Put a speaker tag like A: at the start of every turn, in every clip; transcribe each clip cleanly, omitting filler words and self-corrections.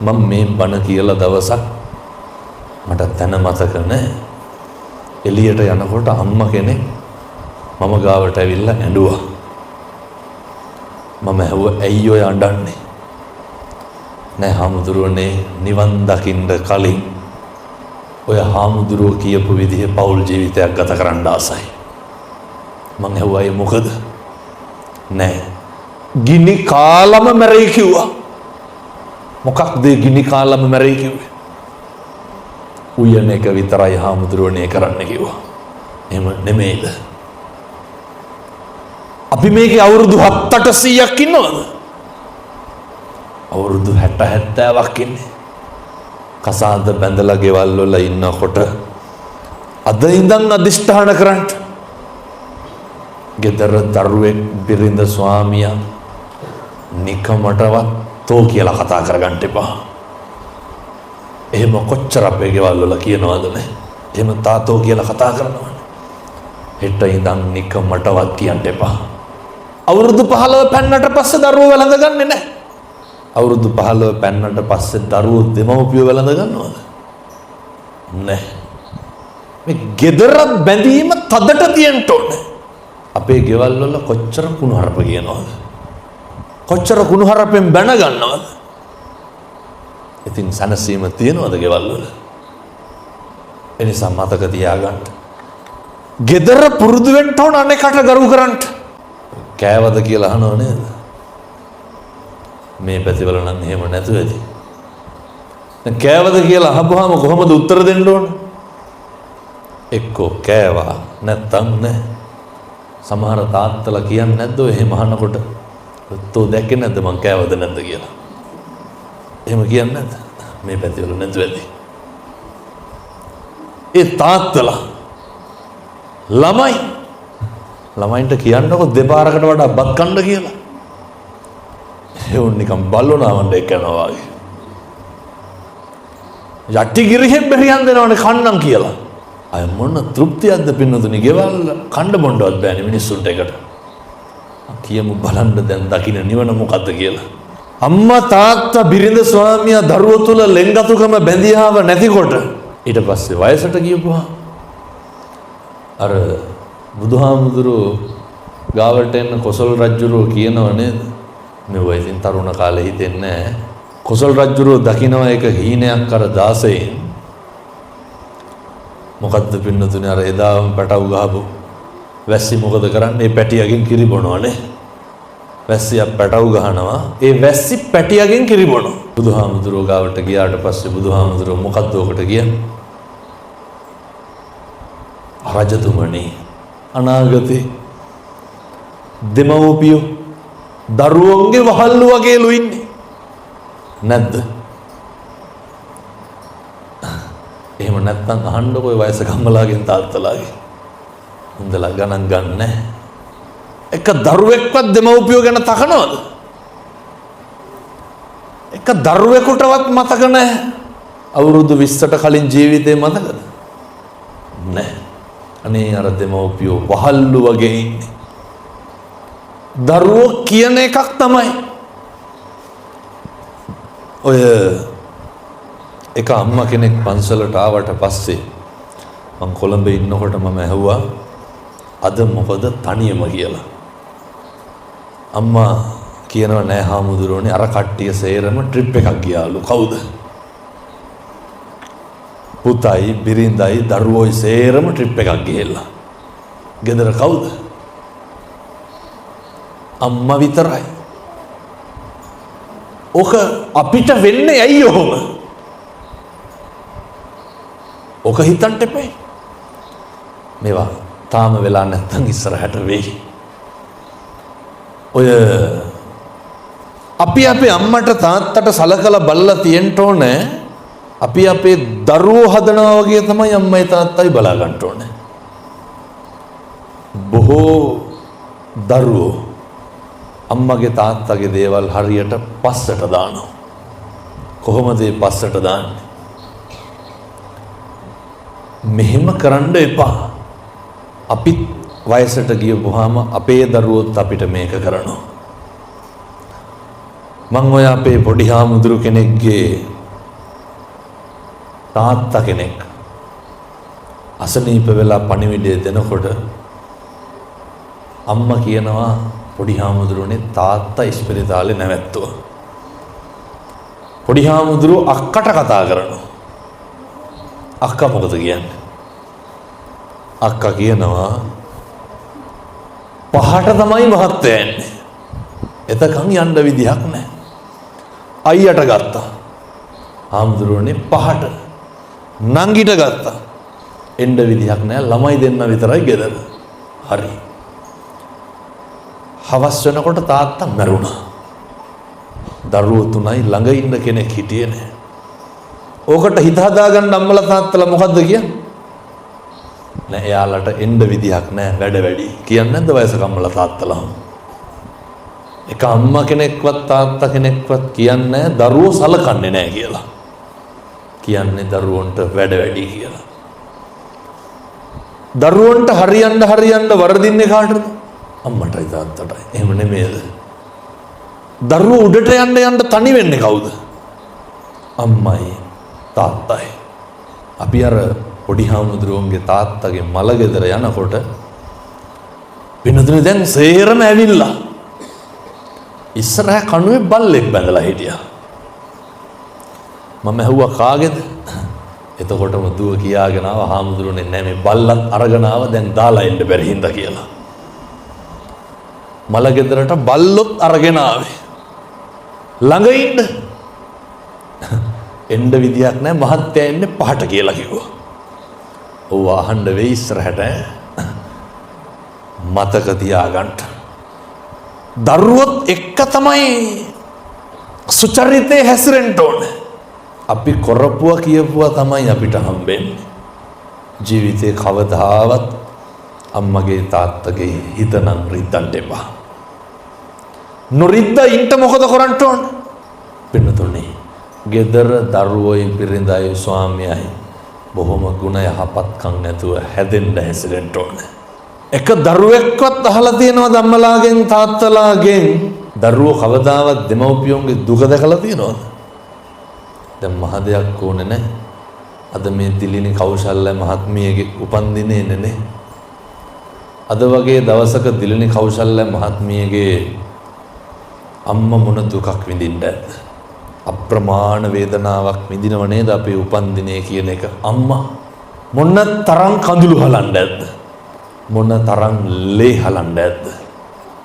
A: මම මේ බණ කියලා දවසක් මට තැන මතක නෑ. එළියට යනකොට අම්මා කෙනෙක් මම ගාවට ඇවිල්ලා ඇඬුවා. මම ඇහුවා ඇයි ඔය අඬන්නේ? නෑ හාමුදුරුවනේ, නිවන් දකින්න කලින් ඔය හාමුදුරුවෝ කියපු විදිහේ පෞල් ජීවිතයක් ගත කරන්න ආසයි. මං ඇහුවා ඒ මොකද? නෑ, ගිනි කාලම මැරෙයි කිව්වා. මොකක්ද ඒ ගිනි කාලම මැරෙයි කිව්වේ? උයන එක විතරයි හාමුදුරුවනේ කරන්න කිව්වා. එහෙම නෙමෙයිද? අපි මේකේ අවුරුදු 7-800ක් ඉන්නවද? අවුරුදු 60-70ක් ඉන්නේ. කසාද බැඳලා ගෙවල් වල ඉන්නකොට අද ඉඳන් අදිෂ්ඨාන කරන්න. ගෙදර දරුවෙක්, බිරිඳ, ස්වාමියා නිකමටවත් තෝ කියලා කතා කරගන්න එපා. එහෙම කොච්චර අපේ ගෙවල් වල කියනවද නේ? එහෙම තාතෝ කියලා කතා කරනවනේ. හෙට ඉඳන් නිකමටවත් කියන්න එපා. අවුරුදු 15 පැන්නට පස්සේ දරුවෝ වැළඳගන්නේ නැහැ. අවුරුදු 15 පැන්නට පස්සේ දරුවෝ දෙමව්පියෝ වැළඳ ගන්නවද? නැහැ. මේ ගෙදර බැඳීම තදට තියෙන්න ඕනේ. අපේ ගෙවල් වල කොච්චර කුණුහරුප කියනවද? කොච්චර කුණුහරුපෙන් බැන ගන්නවද? ඉතින් සැනසීම තියෙනවද ගෙවල් වල? එනිසා මතක තියාගන්න. ගෙදර පුරුදු වෙන්න ඕන අනෙකට ගරු කරන්න. කෑවද කියලා අහනව නේද? මේ පැතිවල නම් එහෙම නැතුව ඇති. දැන් කෑවද කියලා අහපුවාම කොහොමද උත්තර දෙන්න ඕන? එක්කෝ කෑවා, නැත්තම් නෑ. සමහර තාත්තලා කියන්නේ නැද්ද ඔය එහෙම අහනකොට? තෝ දැක්කේ නැද්ද මං කෑවද නැද්ද කියලා? එහෙම කියන්නේ නැද්ද? මේ පැතිවල නැතුව ඇති. ඒ තාත්තලා ළමයි ළමයින්ට කියන්නකො දෙපාරකට වඩා බත් කන්න කියලා. ඒ උන් නිකන් බල්ලෝ නාවන්න එක්ක යනවා වගේ. යටි ගිරිහෙන් බෙරියන් දෙනවනේ කන්නම් කියලා. අය මොන තෘප්තියක්ද පින්නතුනි, ගෙවල් කණ්ඩ බොන්නවත් බෑනේ මිනිස්සුන්ට එකට. කියමු බලන්න දැන් දකින්න නිවන මොකද්ද කියලා. අම්මා තාත්තා බිරිඳ ස්වාමියා දරුවෝ තුල ලෙන්ගතුකම බැඳියාව නැතිකොට ඊට පස්සේ වයසට ගියපුවා අර බුදුහාමුදුරුවෝ ගාවට එන්න කොසල් රජුරෝ කියනව නේද? මෙව ඉතින් තරුණ කාලේ හිතෙන්නේ නැහැ. කොසල් රජුරෝ දකින්න එක හීනයක් අර දාසයෙන්. මොකද්ද පින්නතුනේ, අර එදාම පැටව් ගහපු වැස්සි මොකද කරන්නේ? ඒ පැටියගෙන් කිරි බොනවනේ. වැස්සියක් පැටව් ගහනවා. ඒ වැස්සි පැටියගෙන් කිරි බොනවා. බුදුහාමුදුරුවෝ ගාවට ගියාට පස්සේ බුදුහාමුදුරුවෝ මොකද්ද ඔකට කියන්නේ? රජතුමනි, අනාගතේ දෙමව්පියෝ දරුවන්ගේ වහල්ලු වගේලු ඉන්නේ. නැද්ද? එහෙම නැත්නම් අහන්නකෝ ඔය වයසක අම්මලාගෙන් තාත්තලාගෙන්. හොඳලා ගණන් ගන්නෑ. එක දරුවෙක්වත් දෙමව්පියෝ ගැන තකනවද? එක දරුවෙකුටවත් මතක නැහැ. අවුරුදු 20ට කලින් ජීවිතේ මතකද? නැහැ. අනේ අර දෙමව්පියෝ වහල්ලු වගේ ඉන්නේ. දරුවෝ කියන එකක් තමයි. ඔය එක අම්මා කෙනෙක් පන්සලට ආවට පස්සේ මං කොළඹ ඉන්නකොට මම ඇහුවා අද මොකද තනියම කියලා. අම්මා කියනවා නෑ හාමුදුරුවනේ, අර කට්ටිය සේරම ට්‍රිප් එකක් ගියාලු. කවුද? පුතයි බිරිඳයි දරුවෝයි සේරම ට්‍රිප් එකක් ගිහිල්ලා. ගෙදර කවුද? අම්මා විතරයි. ඔක අපිට වෙන්නේ ඇයි ඔහොම? ඔක හිතන්න එපේ. මේවා තාම වෙලා නැත්තම් ඉස්සරහට වෙයි. ඔය අපි අපේ අම්මට තාත්තට සලකලා බලලා තියෙන්න ඕනේ. අපි අපේ දරුවෝ හදනවා වගේ තමයි අම්මයි තාත්තයි බලා ගන්න ඕනේ. බොහෝ දරුවෝ අම්මගේ තාත්තගේ දේවල් හරියට පස්සට දානවා. කොහොමද ඒ පස්සට දාන්නේ? මෙහෙම කරන්න එපා. අපිත් වයසට ගියපුවාම අපේ දරුවොත් අපිට මේක කරනවා. මං ඔය අපේ පොඩි හාමුදුරු කෙනෙක්ගේ තාත්තා කෙනෙක් අසනීප වෙලා පණිවිඩය දෙනකොට අම්මා කියනවා පොඩි හාමුදුරුවනේ තාත්තා ඉස්පිරිතාලේ නැවැත්තුවා. පොඩි හාමුදුරුවෝ අක්කට කතා කරනවා. අක්කා මොකද කියන්නේ? අක්කා කියනවා පහට තමයි මහත්තයා එන්නේ. එතකන් යන්න විදිහක් නැහැ. අයියට ගත්තා. හාමුදුරුවනේ පහට. නංගිට ගත්තා. එන්න විදිහක් නැහැ. ළමයි දෙන්න විතරයි ගෙදර. හරි. හවස් වෙනකොට තාත්තා මැරුණා. දරුවෝ තුනයි ළඟ ඉන්න කෙනෙක් හිටියේ නෑ. ඕකට හිත හදාගන්න අම්මලා තාත්තලා මොකද්ද කියන්නේ? නෑ, එයාලට එන්න විදිහක් නෑ, වැඩ වැඩි. කියන්නේ නැද්ද වයසක අම්මලා තාත්තලා? එක අම්මා කෙනෙක්වත් තාත්තා කෙනෙක්වත් කියන්නේ නෑ දරුවෝ සලකන්නේ නෑ කියලා. කියන්නේ දරුවන්ට වැඩ වැඩි කියලා. දරුවන්ට හරියන්න හරියන්න වරදින්නේ කාටද? අම්මටයි තාත්තටයි. එහෙම නෙමෙයිද? දරුවෝ උඩට යන්න යන්න තනි වෙන්නේ කවුද? අම්මයි තාත්තයි. අපි අර පොඩි හාමුදුරුවන්ගේ තාත්තගේ මල ගෙදර යනකොට පින්නතුනේ දැන් සේරම ඇවිල්ලා ඉස්සරහ කණුවේ බල්ලෙක් බැඳලා හිටියා. මම ඇහුවා කාගේද? එතකොටම දුව කියාගෙන ආවා හාමුදුරුවනේ නෑ මේ බල්ලත් අරගෙන ආවා දැන් දාලා එන්න බැරි හින්දා කියලා. මල ගෙදරට බල්ලොත් අරගෙන ආවේ. ළඟ ඉන්න. එන්න විදියක් නෑ මහත්තයා එන්නේ පහට කියලා කිව්වා. ඔව් අහන්න වෙයි ඉස්සරහට මතක තියාගන්න. දරුවොත් එක්ක තමයි සුචරිතේ හැසිරෙන්න ඕනේ. අපි කරපුවා කියපුවා තමයි අපිට හම්බෙන්නේ. ජීවිතේ කවදාවත් අම්මගේ තාත්තගේ හිත නම් රිද්දන්න එපා. නොරිද්දා ඉන්න මොකද කරන්න ඕන? පින්නතුනේ ගෙදර දරුවෝයි බිරිඳයි ස්වාමියයි බොහොම ගුණ යහපත්කම් ඇතුව හැදෙන්න හැසිරෙන්න ඕනේ. එක දරුවෙක්වත් අහලා තියෙනවද අම්මලාගෙන් තාත්තලාගෙන් දරුවෝ කවදාවත් දෙමව්පියන්ගේ දුක දැකලා තියෙනවද? දැන් මහ දෙයක් ඕනේ නැහැ. අද මේ දිලිනි කෞශල්‍ය මහත්මියගේ උපන්දිනේ නේ. අද වගේ දවසක දිලිනි කෞශල්‍ය මහත්මියගේ අම්මා මොන දුකක් විඳින්න ඇද්ද? අප්‍රමාණ වේදනාවක් විඳිනව නේද අපේ උපන්දිනේ කියන එක? අම්මා මොන තරම් කඳුළු හලන්න ඇද්ද? මොන තරම් ලේ හලන්න ඇද්ද?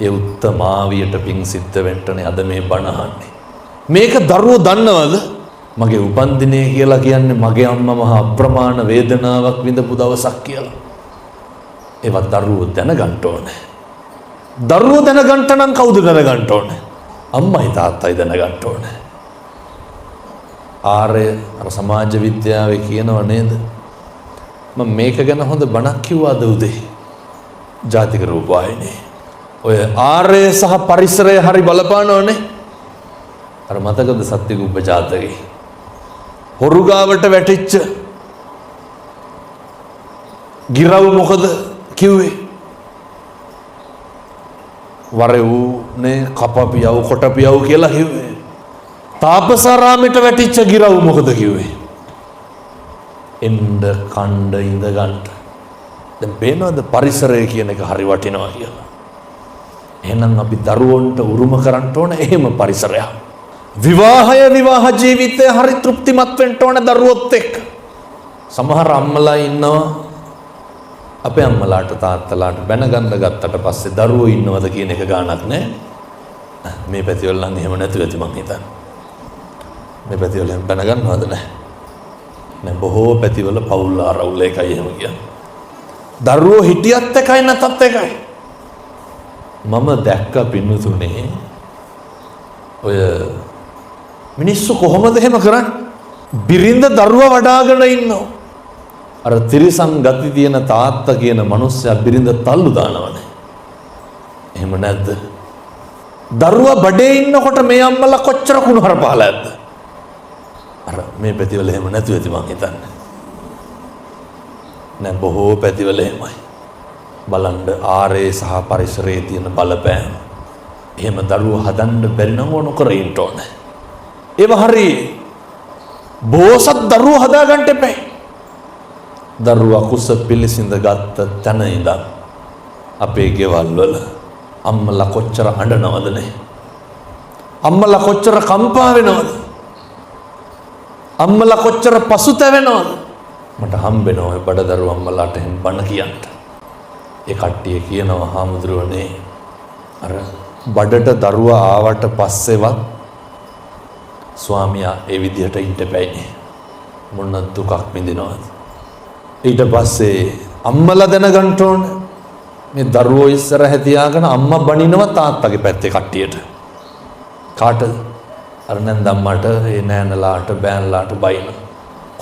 A: ඒ උත්තමාවියට පිං සිද්ධ වෙන්නනේ අද මේ බණ අහන්නේ. මේක දරුවෝ දන්නවද? මගේ උපන්දිනේ කියලා කියන්නේ මගේ අම්මා මහා අප්‍රමාණ වේදනාවක් විඳපු දවසක් කියලා. ඒවත් දරුවෝ දැනගන්න ඕනේ. දරුවෝ දැනගන්න නම් කවුද දැනගන්න ඕනේ? අම්මයි තාත්තයි දැනගන්න ඕනේ. ආර්ය අර සමාජ විද්‍යාවේ කියනව නේද? මම මේක ගැන හොඳ බණක් කිව්වා අද උදේ. ජාතික රූපවාහිනියේ. ඔය ආර්ය සහ පරිසරය හරි බලපානවනේ. අර මතකද සත්‍යගුබ්බ ජාතකේ? හොරු ගාවට වැටිච්ච ගිරව් මොකද කිව්වේ? වරෙව් නේ කපපියව් කොටපියව් කියලා කිව්වේ. තාපසාරාමෙට වැටිච්ච ගිරව් මොකද කිව්වේ? එන්න කණ්ඩ ඉඳ ගන්න. දැන් පේනවද පරිසරය කියන එක හරි වටිනවා කියලා? එහෙනම් අපි දරුවන්ට උරුම කරන්න ඕන එහෙම පරිසරයක්. විවාහය විවාහ ජීවිතය හරි තෘප්තිමත් වෙන්න ඕන දරුවොත් එක්ක. සමහර අම්මලා ඉන්නවා අපේ අම්මලාට තාත්තලාට බැන ගන්න ගත්තට පස්සේ දරුවෝ ඉන්නවද කියන එක ගාණක් නෑ. මේ පැතිවල නම් එහෙම නැතුව ඇති මං හිතන්නේ. මේ පැතිවල එහෙම බැන ගන්නවද නෑ? නෑ, බොහෝ පැතිවල පවුල් ආරවුල් එකයි එහෙම කියන්නේ. දරුවෝ හිටියත් එකයි නැතත් එකයි. මම දැක්ක පින්නතුනේ ඔය මිනිස්සු කොහොමද එහෙම කරන්නේ? බිරිඳ දරුවා වඩාගෙන ඉන්නවා. අර තිරිසන් ගති තියෙන තාත්තා කියන මනුස්සයා බිරිඳ තල්ලු දානවනේ. එහෙම නැද්ද? දරුවා බඩේ ඉන්නකොට මේ අම්මලා කොච්චර කුණුහරුප අහලා ඇද්ද? අර මේ පැතිවල එහෙම නැතුව ඇති මං හිතන්නේ. නෑ, බොහෝ පැතිවල එහෙමයි. බලන්න ආරේ සහ පරිසරයේ තියෙන බලපෑම. එහෙම දරුවෝ හදන්න බැරි නම් ඕන නොකර ඉන්න ඕනේ. ඒව හරි බෝසත් දරුවෝ හදාගන්න එපා. දරුවා කුස පිළිසිඳ ගත්ත තැන ඉඳන් අපේ ගෙවල් වල අම්මලා කොච්චර අඬනවද නේ? අම්මලා කොච්චර කම්පා වෙනවද? අම්මලා කොච්චර පසුතැවෙනවද? මට හම්බෙනවා ඔය බඩදරුවෝ අම්මලාට එහෙම බණ කියන්න. ඒ කට්ටිය කියනවා, හාමුදුරුවනේ, අර බඩට දරුවා ආවට පස්සෙවත් ස්වාමියා ඒ විදිහට ඉන්න බෑනේ. මොන දුකක් විඳිනවද? ඊට පස්සේ අම්මලා දැනගන්න ඕන, මේ දරුවෝ ඉස්සරහ තියාගෙන අම්මා බනිනවා තාත්තගේ පැත්තේ කට්ටියට. කාටද? අර නැන්දම්මට, ඒ නෑනලාට, බෑන්ලාට බයින.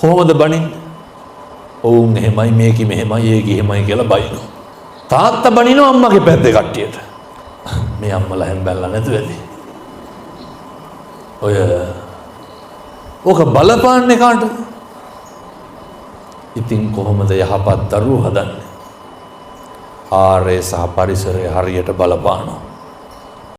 A: කොහොමද බනින්නේ? ඔවුන් එහෙමයි, මේකි මෙහෙමයි, ඒකි එහෙමයි කියලා බයිනවා. තාත්තා බනිනවා අම්මගේ පැත්තේ කට්ටියට. මේ අම්මලා හැම බැලලා නැතුව ඇති. ඔය ඕක බලපාන්නේ කාටද? ඉතින් කොහොමද යහපත් දරුවෝ හදන්නේ? ආරේ සහ පරිසරය හරියට බලපානවා.